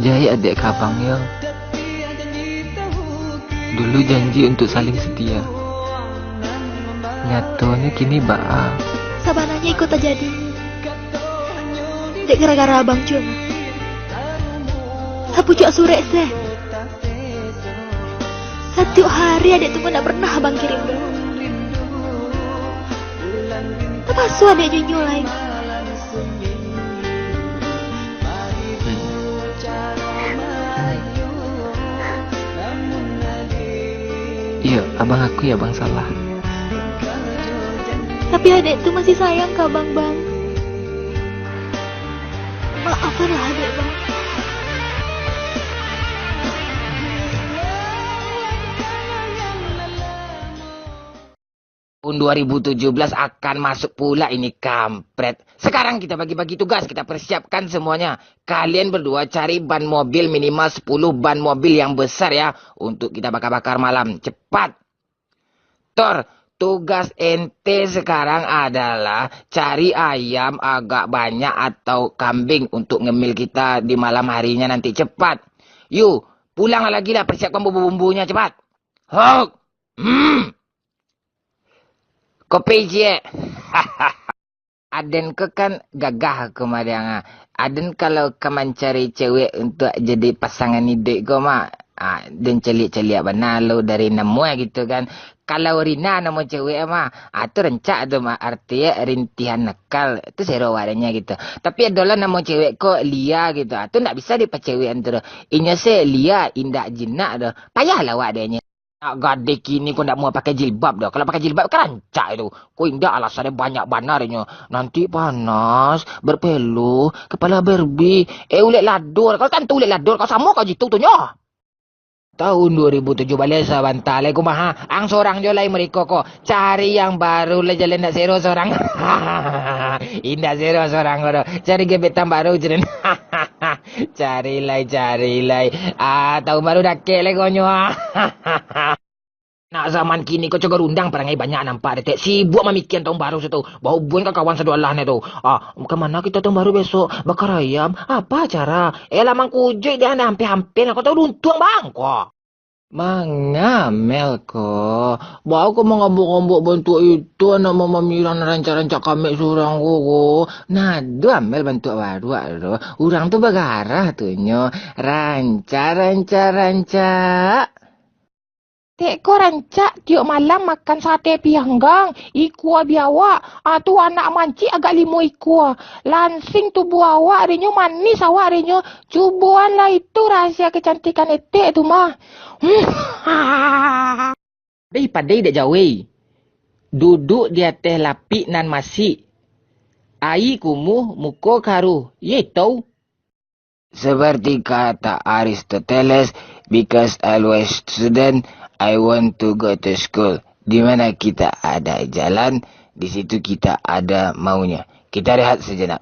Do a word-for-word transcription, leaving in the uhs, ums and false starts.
Jahek adek ka abang yo. Dulu janji untuk saling setia. Nyatonyo kini baa. Sabananyo iko tajadi dek gara-gara abang Jun. Sapucuak surek se. Satiok hari adek tu ndak pernah abang kirim doh. Tapaso adek jo inyo lai. Iyo, abang akui abang salah. Tapi adek tu masih sayang ka abang, bang. Maafkanlah adek, bang. Tahun dua ribu tujuh belas akan masuk pula ini, kampret. Sekarang kita bagi-bagi tugas, kita persiapkan semuanya. Kalian berdua cari ban mobil, minimal sepuluh ban mobil yang besar ya, untuk kita bakar-bakar malam. Cepat. Tor, tugas ente sekarang adalah cari ayam agak banyak atau kambing untuk ngemil kita di malam harinya nanti. Cepat. Yu, pulanglah lagi lah, persiapkan bumbu-bumbunya, cepat. Hok. Hmm. Kopi ciek. Aden ko kan gagah ko mah, Dang. Aden kalau ka mancari cewek untuak jadi pasangan iduik ko mah, ah, den caliak-caliak bana lo dari namo gitu kan. Kalau Rina namo cewek mah, ah, tu rancak tu mah, arti rintihan nakal, tu sero awak dek nyo gitu. Tapi adolah namo cewek ko Lia gitu, ah, tu ndak bisa dipacewekan tu doh. Inyo se Lia, indak jinak doh. Payahlah awak dek nyo. Nak gadih kini ko ndak mau pakai jilbab doh. Kalau pakai jilbab kan rancak itu. Ko indak, alasannyo banyak bana inyo. Nanti panas, berpeluh, kepala berbi. Eh, ulek lador. Kalau tantu ulek lador, kau samo kau jitu tu nyo. Tahun dua ribu tujuh baleh sabanta lai kumaha. Ang sorang jo lai meriko ko. Cari yang baru lai, jaleh ndak sero sorang. Indak sero sorang ko doh. Cari gebetan baru, cari. Cari lai, cari lai. Ah, tahun baru dakek lai konyo, ah. Nak zaman kini ko cogo rundang parangai banyak nampak detek. Sibuk mamikian tahun baru situ. Bahubuan ka kawan sadoalahnyo tu. Ah, ka mana kita tahun baru besok? Bakar ayam. Apa acara? Eh, lah mangkujuik deh, anda hampir-hampir. Kau tahu luntuang bang ko. Mangamel ko. Baa ko mangambok-ngambok bantuak itu, anak mamamirang rancak-rancak kamek surang ko, ko. Nah, do amel bantuak baruak tu. Urang tu bagarah tu nyo. Rancak, rancak, rancak. Tek ko rancak, tiok malam makan sate pianggang, ikua biawak, ah, tu anak mancik agak limo ikua. Lansing tubuah awak rinyo, manis awak rinyo. Cuboanlah itu rahasia kecantikan etek tu mah. Dai padai dek jawei. Duduk di ateh lapik nan masik. Ayi kumuh, muko karuh. Ye tau. Seperti kata Aristoteles, because I was student, I want to go to school. Di mana kita ada jalan, di situ kita ada maunya. Kita rehat sejenak.